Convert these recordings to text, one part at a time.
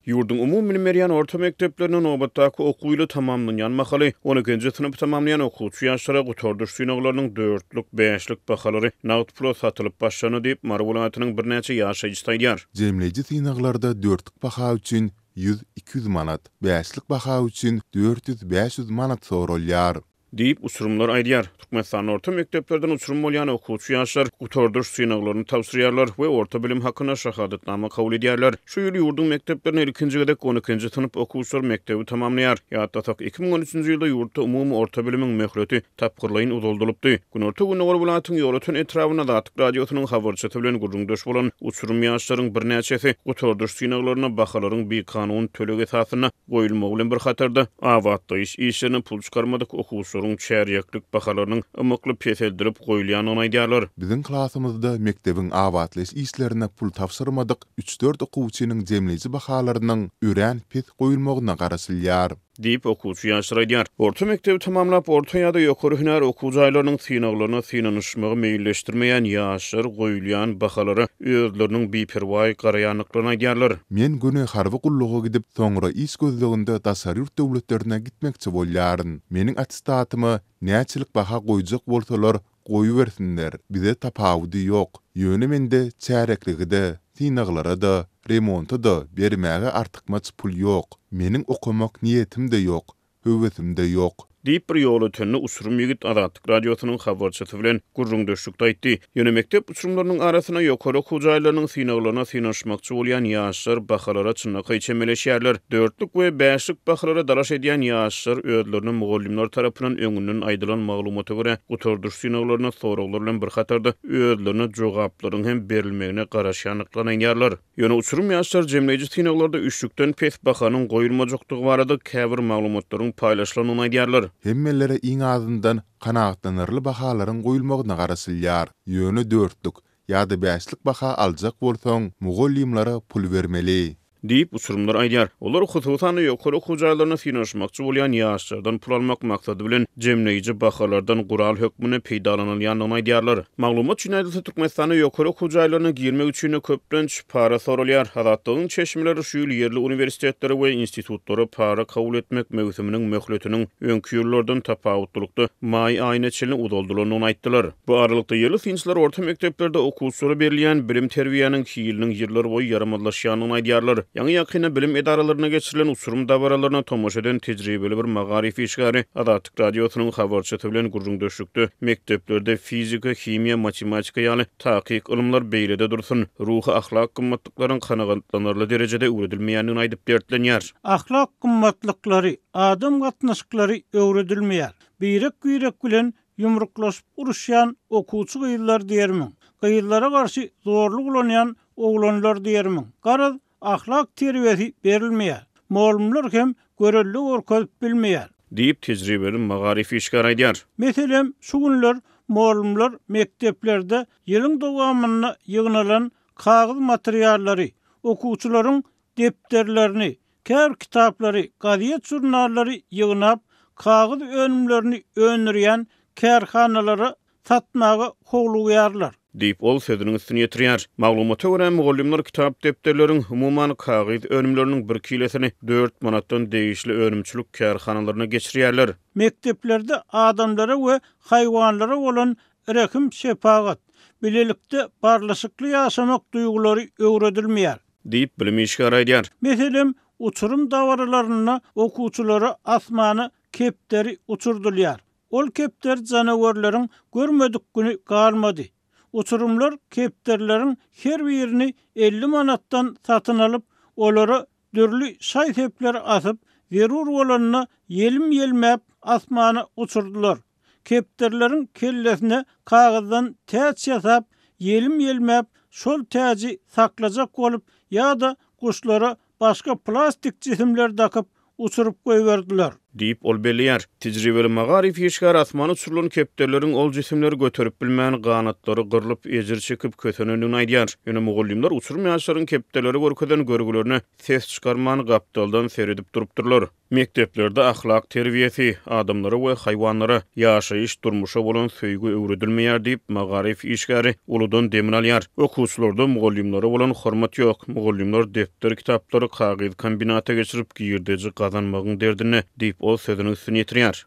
Ýurduň umumybilim berýän orta mekdeplerinde nobatdaky okuw ýyly tamamlanýan mahaly, on ikinji synpy tamamlaýan okuwçy ýaşlara gutardyş synaglarynyň dörtlük, bäşlik bahalary nagt pula satylyp başlandy diýip, Mary welaýatynyň birnäçe ýaşaýjysy aýdýar. Jemleýji synaglarda dörtlük baha üçin ýüz, 200 manat, bäşlik baha üçin 400, 500 manat soralýar. Diýip, uçurymlar aýdýar. Türkmenistanda orta mekdeplerden uçurym bolýan okuwçy ýaşlar gutardyş synaglaryny tabşyrýarlar we orta bilim hakynda şahadatnama kabul edýärler. Şu ýyl ýurduň mekdeplerinde ilkinji gezek on ikinji synp okuwçylar mekdebi tamamlaýar. Ýatlasak, 2013-nji ýylda ýurtda umumy orta bilimiň möhleti tapgyrlaýyn uzaldylypdy. Günorta-gündogar welaýatyň Ýolöten etrabynda Azatlyk Radiosynyň habarçysy bilen gürrüňdeş bolan uçurym ýaşlaryň birnäçesi gutardyş synaglaryna bahalaryň bikanun töleg esasynda goýulmagy bilen bir hatarda, abatlaýyş işlerine pul çykarmadyk okuwçylaryň çärýeklik bahalarynyň ymykly peseldilip goýulýandygyny aýdýarlar. Biziň klasymyzda mekdebiň abatlaýyş işlerine pul tabşyrmadyk üç-dört okuwçynyň jemleýji bahalarynyň örän pes goýulmagyna garaşylýar. Diýip, okuwçy ýaşlar aýdýar. Orta mekdebi tamamlap, orta ýa-da ýokary hünär okuw jaýlarynyň synaglaryna synanyşmagy meýilleşdirmeýän ýaşlar goýulýan bahalara özleriniň biperwaý garaýandyklaryny aýdýarlar. Men göni harby gulluga gidip, soňra iş gözleginde daşary ýurt döwletlerine gitmekçi bolýaryn. Meniň attestatyma näçelik baha goýjak bolsalar, goýubersinler, bize tapawudy ýok. Ýöne mende çäreklige-de, synaglara-da, remonta-da bermäge artykmaç pul ýok. Meniň okamak niýetim-de ýok. Höwesim-de ýok. Diýip, bir ýolötenli uçurym ýigit Azatlyk Radiosynyň habarçysy bilen gürrüňdeşlikde aýtdy. Ýöne mekdep uçurymlarynyň arasynda ýokary okuw jaýlarynyň synaglaryna synanyşmakçy bolýan ýaşlar bahalara çynlakaý çemeleşýärler. Dörtlük we bäşlik bahalara dalaş edýän ýaşlar özlerine mugallymlar tarapyndan öňünden aýdylan maglumata görä gutardyş synaglarynda soraglar bilen bir hatarda özlerine jogaplaryň hem berilmegine garaşýandyklaryny aýdýarlar. Ýöne uçurym ýaşlar jemleýji synaglarda üçlükden pes bahanyň goýulmajakdygy barada käbir maglumatlaryň paýlaşylandygyny aýdýarlar. Hemmelere iň azyndan kanagatlanarly bahalaryň goýulmagyna garaşylýar. Ýöne dörtlük ýa-da bäşlik baha aljak bolsaň, mugallymlara pul bermeli. Diýip, uçurymlar aýdýar. Olar, hususan-da, ýokary okuw jaýlaryna synanyşmakçy bolýan ýaşlardan pul almak maksady bilen jemleýji bahalardan gural hökmünde peýdalanylýandygyny aýdýarlar. Maglumat üçin aýdylsa, Türkmenistanda ýokary okuw jaýlaryna girmek üçin köplenç para soralýar. Azatlygyň çeşmeleri şu ýyl ýerli uniwersitetlere we institutlara para kabul etmek möwsüminiň möhletiniň öňki ýyllardan tapawutlylykda maý aýyna çenli uzaldylandygyny aýtdylar. Bu aralykda, ýerli synçylar orta mekdeplerde okuwçylara berilýän bilim-terbiýäniň hiliniň ýyllarboýy ýaramazlaşýandygyny aýdýarlar. Ýaňy-ýakynda bilim edaralarynda geçirilen uçurym dabaralaryna tomaşa eden tejribeli bir magaryf işgäri Azatlyk Radiosynyň habarçysy bilen gürrüňdeşlikde mekdeplerde fizika, himiýa, matematika ýaly takyk ylymlar beýlede dursun, ruhy-ahlak gymmatlyklaryň kanagatlanarly derejede öwredilmeýändigini aýdyp dertlenýär. Ahlak gymmatlyklary, adam gatnaşyklary öwredilmeýär. Birek-birek bilen ýumruklaşyp uruşýan okuwçy gyzlar diýermiň, gyzlara garşy zorluk ulanýan oglanlar diýermiň, garaz, Ahlak terbiýesi berilmeýär. Mugallymlar hem görelde görkezip bilmeýär. Diýip, tejribeli magaryf işgäri aýdýar. Meselem, şu günler mugallymlar mekdeplerde ýylyň dowamynda ýygnalan kagyz materiallary, okuwçylaryň depderlerini, käbir kitaplary, gazet-žurnallary ýygnap, kagyz önümlerini öndürýän kärhanalara satmaga howlugýarlar. Diýip, ol sözüniň üstüni ýetirýär. Maglumata görä, mugallymlar kitap-depderleriň, umuman, kagyz önümleriniň bir kilesini dört manatdan degişli önümçilik kärhanalaryna geçirýärler. Mekdeplerde adamlara we haýwanlara bolan rehim-şepagat, bilelikde barlyşykly ýaşamak duýgulary öwredilmeýär. Diýip, bilim işgäri aýdýar. Meselem, uçurym dabaralarynda okuwçylara asmana kepderi uçurdylýar. Ol kepderi janawerleriň görmedik güni galmady. Uçurymlar kepderileriň her birini 50 manatdan satyn alyp, olara dürli şaý-sepleri asyp, zerur bolanda ýelim ýelmäp asmana uçurdylar. Kepderileriň kellesine kagyzdan täç ýasap, ýelim ýelmäp, şol täji saklajak bolup ýa-da guşlara başga plastik jisimler dakyp, uçuryp goýberdiler. Diýip, ol belleýär. Tejribeli magaryf işgäri asmana uçurylan kepderileriň ol jisimleri göterip bilmän, ganatlary gyrlyp, ejir çekip, kösenendigini aýdýar. Ýöne mugallymlar uçurym ýaşlaryň kepderilere görkezen görgülerine ses çykarman, gapdaldan seredip durupdyrlar. Mekdeplerde ahlak terbiýesi, adamlara we haýwanlara, ýaşaýyş, durmuşa bolan söýgi öwredilmeýär diýip, magaryf işgäri uludan demini alýar. Okuwçylarda mugallymlara bolan hormat ýok. Mugallymlar depder kitaplary kagyz kombinata geçirip, girdeji gazanmagyň derdinde, diýip, ol sözüniň üstüni ýetirýär.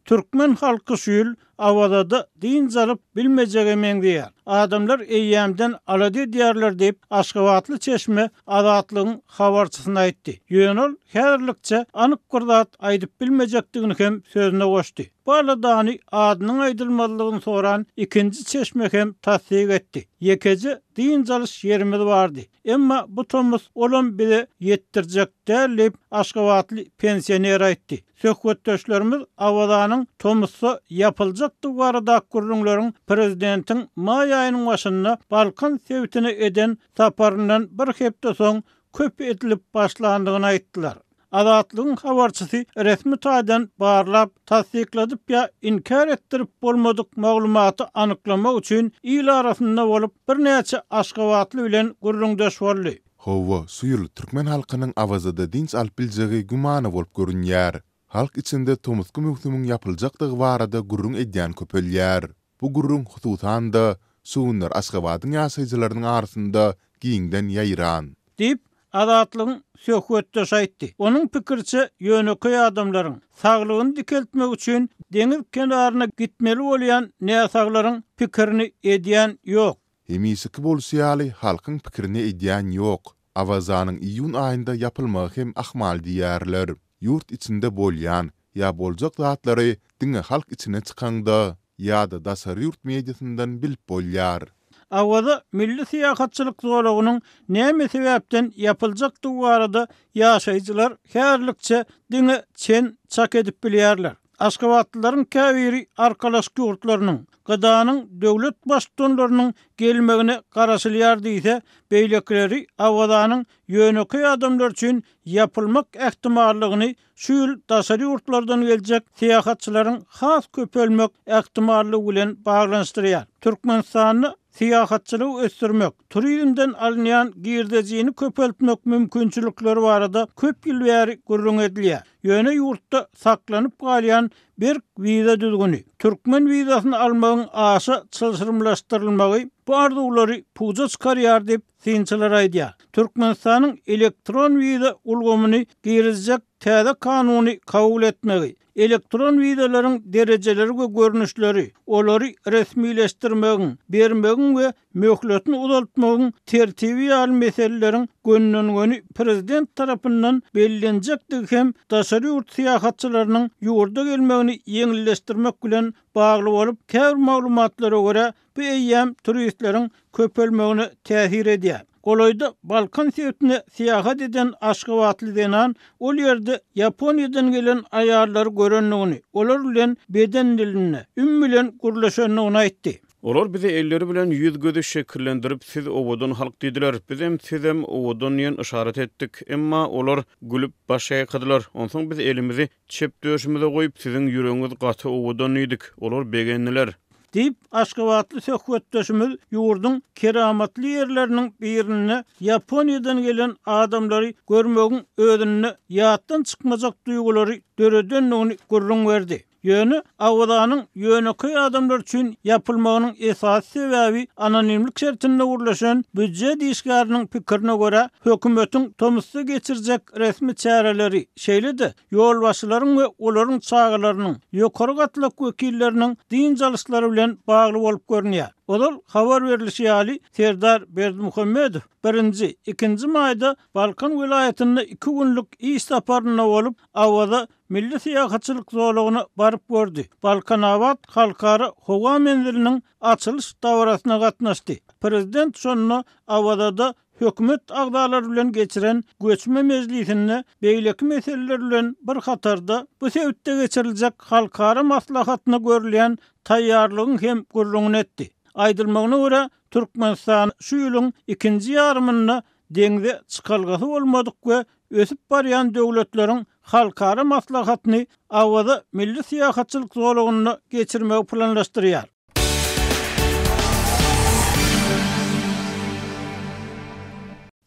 Türkmen halky şu ýyl Awazada dynç alyp bilmejege meňzeýär. Adamlar eýýämden alada edýärler diýip, aşgabatly çeşme Azatlygyň habarçysyna aýtdy. Ýöne ol häzirlikçe anyk bir zat aýdyp bilmejekdigini hem sözüne goşdy. Bu aladany adynyň aýdylmazlygyny soran ikinji çeşme hem tassyk etdi. Ýekeje dynç alyş ýerimiz bardy. Emma bu tomus olam bize ýetdirjek däl diýip, aşgabatly pensioner aýtdy. Söhbetdeşlerimiz Awazanyň tomusda ýapyljakdygy baradaky gürrüňleriň prezidentiň maý aýynyň başynda Balkan sebitine eden saparyndan bir hepde soň köp edilip başlandygyny aýtdylar. Azatlygyň habarçysy resmi taýdan barlap, tassykladyp ýa inkär etdirip bolmadyk maglumaty anyklamak üçin il arasynda bolup, birnäçe aşgabatly bilen gürrüňdeş boldy. Hawa, şu ýyl türkmen halkynyň Awazada dynç alyp biljegi gümana bolup görünýär. Halk içinde tomusky möwsümiň ýapyljakdygy barada gürrüň edýän köpelýär. Bu gürrüň, hususan-da, şu günler Aşgabadyň ýaşaýjylarynyň arasynda giňden ýaýran. Diýip, Azatlygyň söhbetdeşi aýtdy. Onuň pikiriçe, ýönekeý adamlaryň, saglygyny dikeltmek üçin deňiz kenaryna gitmeli bolýan näsaglaryň pikirini edýän ýok. Hemişeki bolşy ýaly, halkyň pikirini edýän ýok. Awazanyň iýun aýynda ýapylmagy hem ahmal diýýärler. Ýurt içinde bolýan ýa boljak zatlary diňe halk içine çykaňda ýa-da daşary ýurt mediasyndan bilip bolýar. Awaza milli syýahatçylyk zolagynyň näme sebäpden ýapyljakdygy barada ýaşaýjylar häzirlikçe diňe çen-çak edip bilýärler. Aşgabatlylaryň käbiri Arkalaşyk ýurtlarynyň, GDA-nyň döwlet baştutanlarynyň gelmegine garaşylýar diýse, beýlekileri Awazanyň ýönekeý adamlar üçin ýapylmak ähtimallygyny şu ýyl daşary ýurtlardan geljek syýahatçylaryň has köpelmek ähtimallygy bilen baglanyşdyrýar. Türkmenistanda syýahatçylygy ösdürmek, turizmden alynýan girdejini köpeltmek mümkinçilikleri barada köp ýyl bäri gürrüň edilýär. Ýöne ýurtda saklanyp galýan berk wiza düzgüni, türkmen wizasyny almagyň aşa çylşyrymlaşdyrylmagy bu arzuwlary puja çykarýar diýip, synçylar aýdýar. Türkmenistanyň elektron wiza ulgamyny girizjek täze kanuny kabul etmegi, elektron wizalaryň derejeleri we görnüşleri, olary resmileşdirmegiň, bermegiň we möhletini uzaltmagyň tertibi ýaly meseleleriň gönden-göni prezident tarapyndan bellenjekdigi hem daşary ýurt syýahatçylarynyň ýurda gelmegini ýeňilleşdirmek bilen bagly bolup, käbir maglumatlara görä, bu eýýäm turistleriň köpelmegine täsir edýär. Golaýda Balkan sebitine syýahat eden aşgabatly zenan ol ýerde Ýaponiýadan gelen aýallary görendigini, olar bilen beden dilinde, üm bilen gürleşendigini aýtdy. Olar bize elleri bilen ýüz-gözi şekillendirip, siz owadan halk diýdiler. Bizem sizem owadan diýen yşarat etdik. Emma olar gülüp baş ýaýkadylar. Onsoň biz elimizi çep döşümize goýup, siziň ýüregiňiz gaty owadan diýdik. Olar begendiler. Diýip, aşgabatly söhbetdeşimiz ýurduň keramatly ýerleriniň birinde Ýaponiýadan gelen adamlary görmegiň özünde ýatdan çykmajak duýgulary döredendigini gürrüň berdi. Ýöne Awazanyň ýönekeý adamlar üçin ýapylmagynyň esasy sebäbi anonimlik şertinde gürleşen býujet işgäriniň pikirine görä, hökümetiň tomusda geçirjek resmi çäreleri, şeýle-de ýolbaşçylaryň we olaryň çagalarynyň, ýokary gatlak wekilleriniň dynç alyşlary bilen bagly bolup görünýär. Ozal habar berlişi ýaly, Serdar Berdimuhamedow birinji, ikinji maýda Balkan welaýatynda iki günlük iş saparynda bolup, Awaza milli syýahatçylyk zolagyna baryp gördi, Balkanabat Halkara howa menziliniň açylyş dabarasyna gatnaşdy. Prezident şonda Awazada hökümet agzalary bilen geçiren göçme mejlisinde beýleki meseleler bilen bir hatarda bu sebitde geçiriljek halkara maslahatyna görülýän taýýarlygyň hem gürrüňini etdi. Aýdylmagyna görä, Türkmenistan şu ýylyň ikinji ýarymynda. deňze çykalgasy bolmadyk we ösüp barýan döwletleriň halkara maslahatyny Awaza milli syýahatçylyk zolagynda geçirmegi planlaşdyrýar.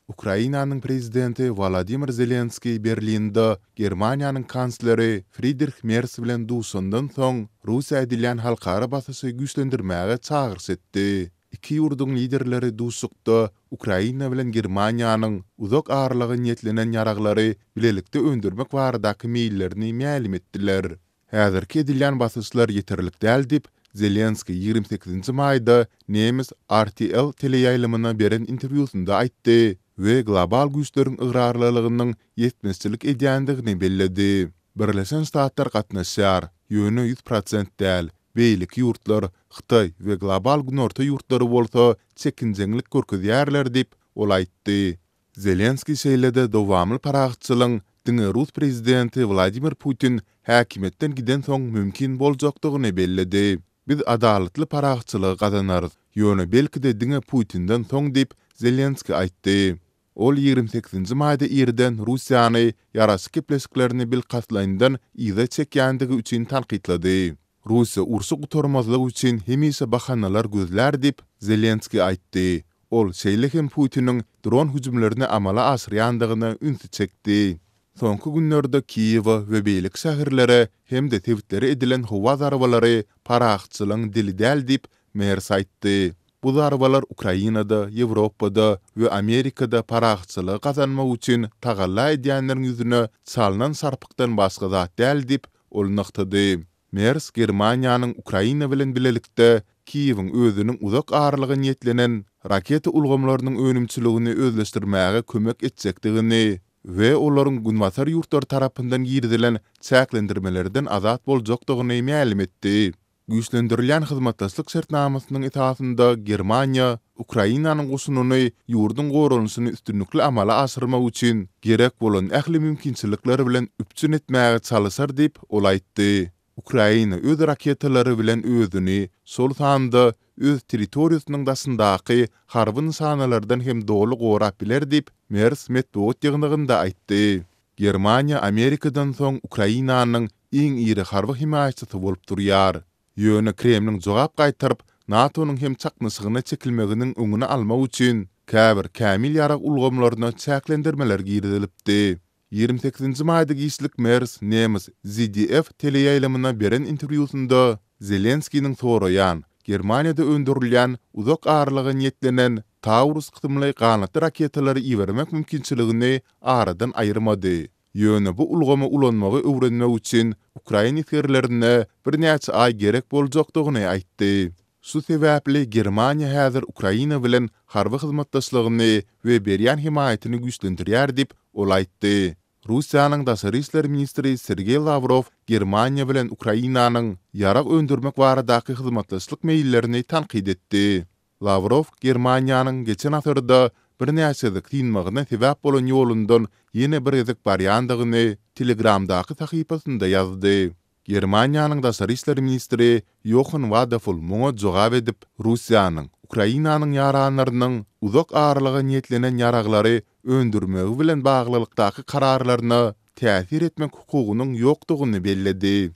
Ukrainanyň prezidenti Wolodymyr Zelenskiý Berlinde Germaniýanyň kansleri Fridrih Mers bilen duşandan soň, Russiýa edilýän halkara basyşy güýçlendirmäge çagyryş etdi. Iki ýurduň liderleri duşuşykda Ukraina bilen Germaniýanyň uzak aralyga niýetlenen ýaraglary bilelikde öndürmek baradaky meýillerini mälim etdiler. Häzirki edilýän basyşlar ýeterlik däl diýip, Zelenskiý 28 maýda nemes RTL teleýaýlymyna beren interwýusynda aýtdy we global güýçleriň ygrarlylygynyň ýetmezçilik edýändigini belledi. Birleşen Ştatlar gatnaşýar, ýöne 100% däl. Beýleki ýurtlar, Hytaý we global günorta ýurtlary bolsa çekinjeňlik görkezýärler diýip, ol aýtdy. Zelenskiý şeýle-de dowamly parahatçylygyň diňe rus prezidenti Wladimir Putin häkimiýetden gidensoň mümkin boljakdygyny belledi. Biz adalatly parahatçylygy gazanarys, ýöne belki-de diňe Putinden soň diýip, Zelenskiý aýtdy. Ol 28 maýda irden Russiýany ýaraşyk gepleşiklerini bilkastlaýyndan yza çekýändigi üçin tankytlady. Russiýa urşy gutarmazlyk üçin hemişe bahanalar gözlär diýip, Zelenskiý aýtdy. Ol şeýle hem Putiniň dron hüjümlerini amala aşyrýandygyna ünsi çekdi. Soňky günlerde Kiýewe we beýleki şäherlere hem-de sebitlere edilen howa zarbalary parahatçylygyň dili däl diýip, Mers aýtdy. Bu zarbalar Ukrainada, Ýewropada we Amerikada parahatçylygy gazanmak üçin tagalla edýänleriň ýüzüne çalnan şarpykdan başga zat däl diýip, ol nygtady. Mers Germaniýanyň Ukraina bilen bilelikde Kiýewiň özüniň uzak aralyga niýetlenen raketa ulgamlarynyň önümçiligini özleşdirmäge kömek etjekdigini we olaryň günbatar ýurtlary tarapyndan girizilen çäklendirmelerden azat boljakdygyny mälim etdi. Güýçlendirilýän hyzmatdaşlyk şertnamasynyň esasynda Germaniýa Ukrainanyň goşunyny ýurduň goranyşyny üstünlikli amala aşyrmak üçin gerek bolan ähli mümkinçilikler bilen üpjün etmäge çalyşar diýip, ol aýtdy. Ukraina öz raketalary bilen özüni, şol sanda öz territoriýasynyň daşyndaky harby nyşanalardan hem doly gorap biler diýip, Mers metbugat ýygnagynda aýtdy. Germaniýa Amerikadan soň Ukrainanyň iň iri harby hemaýatçysy bolup durýar. Ýöne Kremliň jogap gaýtaryp, NATO-nyň hem çaknyşygyna çekilmeginiň öňüni almak üçin käbir kämil ýarag ulgamlaryna çäklendirmeler girizilipdi. 28 maýda giçlik Mers nemes ZDF teleýaýlymyna beren interwýusynda Zelenskiniň soraýan, Germaniýada öndürilýän uzak aralyga niýetlenen Taurus kysymly ganatly raketalary ibermek mümkinçiligini aradan aýyrmady. Ýöne bu ulgamy ulanmagy öwrenmek üçin ukrain esgerlerine birnäçe aý gerek boljakdygyny aýtdy. Şu sebäpli Germaniýa häzir Ukraina bilen harby hyzmatdaşlygyny we berýän hemaýatyny güýçlendirýär diýip, ol aýtdy. Russiýanyň daşary işler ministri Sergeý Lawrow Germaniýa bilen Ukrainanyň ýarag öndürmek baradaky hyzmatdaşlyk meýillerini tankyt etdi. Lawrow Germaniýanyň geçen asyrda birnäçe gezek synmagyna sebäp bolan ýolundan ýene bir gezek barýandygyny Telegramdaky sahypasynda ýazdy. Germaniýanyň daşary işler ministri Ýohann Wadaful muňa jogap edip, Russiýanyň Ukrainanyň ýaranlarynyň uzak aralyga niýetlenen ýaraglary öndürmegi bilen baglylykdaky kararlaryna täsir etmek hukugynyň ýokdugyny belledi.